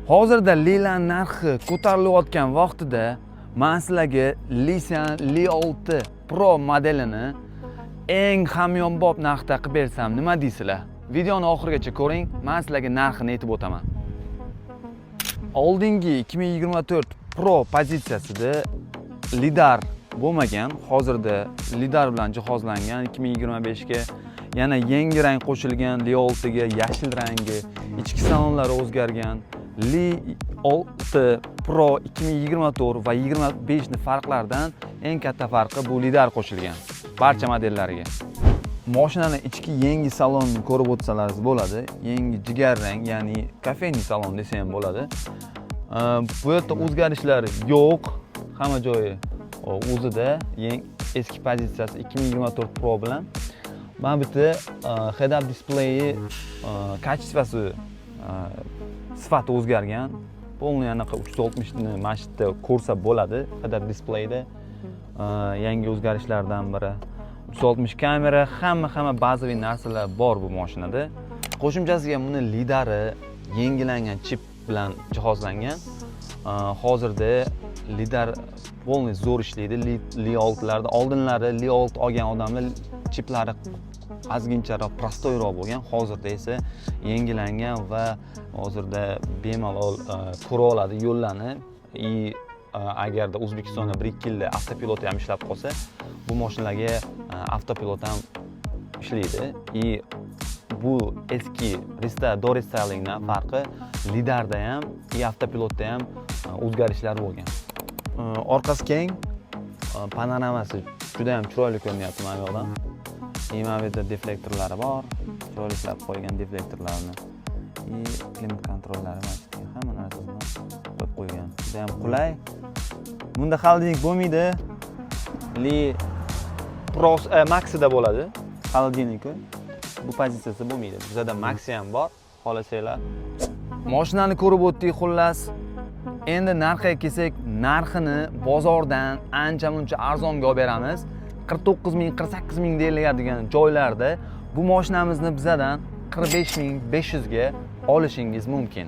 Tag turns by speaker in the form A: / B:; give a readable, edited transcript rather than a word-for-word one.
A: Hozirda Lilar narxi ko'tarilayotgan vaqtida man sizlarga Lixian Li 6 Pro modelini eng hamyonbop narxda qilib bersam, nima deysizlar? Videoni oxirigacha ko'ring, man sizlarga narxini aytib o'taman. Oldingi 2024 Pro pozitsiyasida lidar bo'lmagan, hozirda lidar bilan jihozlangan. 2025 ga yana yangi rang qo'shilgan Li 6 ga, yashil rangi, ichki salonlari o'zgargan. Li 6 Pro 2024 va 25 ni farqlaridan eng katta farqi bu lidar qo'shilgan barcha modellariga. Mashinani ichki yangi salonni ko'rib o'tsalaringiz bo'ladi. Yangi jigar rang, ya'ni кофейный salon desa ham bo'ladi. Bu yerda o'zgarishlar yo'q, hamma joyi o'zida, eski pozitsiyasi 2024 Pro bilan. Mana bu yerda head up displayi качество si, sifati o'zgargan полный, anaqa 360 ni mana shu yerda ko'rsa bo'ladi head up displayda. Yangi o'zgarishlardan biri 360 kamera, hamma bazaviy narsalar bor bu mashinada. Qo'shimchasiga buni lidari yangilangan chip bilan jihozlangan. Hozirda lidar полный zo'r ishlaydi Li 6larda. Oldinlari Li 6 olgan odamlar chiplari ozgincharoq простой roq bo'lgan, hozirda esa yangilangan va hozirda bemalol ko'ra oladi yo'llarni. И agarda O'zbekistonda 1-2 yilda avtopilot ham ishlab qolsa, bu mashinalarga avtopilot ham ishlaydi. И bu eski до рестайлинг dan farqi lidarda ham и avtopilotda ham o'zgarishlar bo'lgan. Orqasi keng, panoramasi juda ham chiroyli ko'rinyapti mana bu yoqdan. И mana bu yerda deflektorlari bor, chiroyli ishlab qo'ygan deflektorlarni и климат контроль lari, mana shu yerga hamma narsasini qo'yib qo'ygan, juda ham qulay. Bunda холодильник bo'lmaydi, Li Pro Maxida bo'ladi холодильник, bu pozitsiyasi bo'lmaydi. Bizada Maxi ham bor, xohlasanglar. Mashinani ko'rib o'tdik, xullas. Endi narxiga kelsak, narxini bozordan ancha muncha arzonga olib beramiz. 49 ming, 48 ming deyiladigan joylarda bu mashinamizni bizadan 45 500 ga olishingiz mumkin.